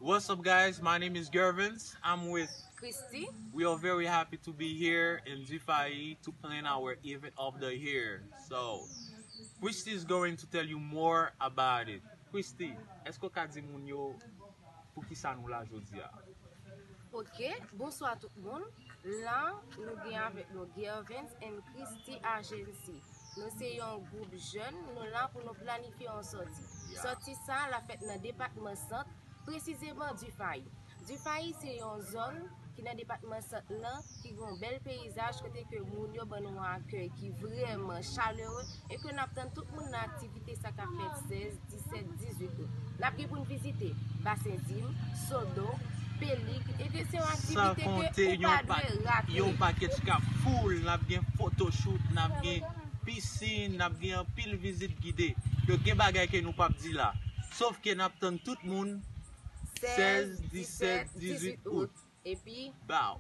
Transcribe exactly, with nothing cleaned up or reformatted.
What's up, guys? My name is Gervins. I'm with Christy. We are very happy to be here in Difayi to plan our event of the year. So, Christy is going to tell you more about it. Christy, èske w ka di moun yo pou ki sa nou la jodi a? Ok, bonswa tout moun. La, nou gen avèk nou Gervins and Christy Agency. Nou se yon gwoup jèn, nou la pou nou planifye yon sòti. Sòti sa la fèt nan depatman Sant, presizeman Difayi. Difayi se yon zòn ki nan depatman Sant lan, ki gen yon bèl peyizaj kote ke moun yo ban nou yon akèy ki vrèman chalere e ke n ap tann tout moun nan aktivite sa k ap fèt sèz, disèt, dizuit out. N ap gen pou n vizite Basen Zim, Sodo, Pelik, e ke se yon San aktivite konte ke ou yon pa pa- dwe rate. Yon pakèt k ap full, n ap gen photoshoot, n ap gen pisin, n ap gen anpil vizit gide. Yo gen bagay ke nou p ap di la. Sof ke n ap tann tout moun sèz, disèt, dizuit out. Epi Bow!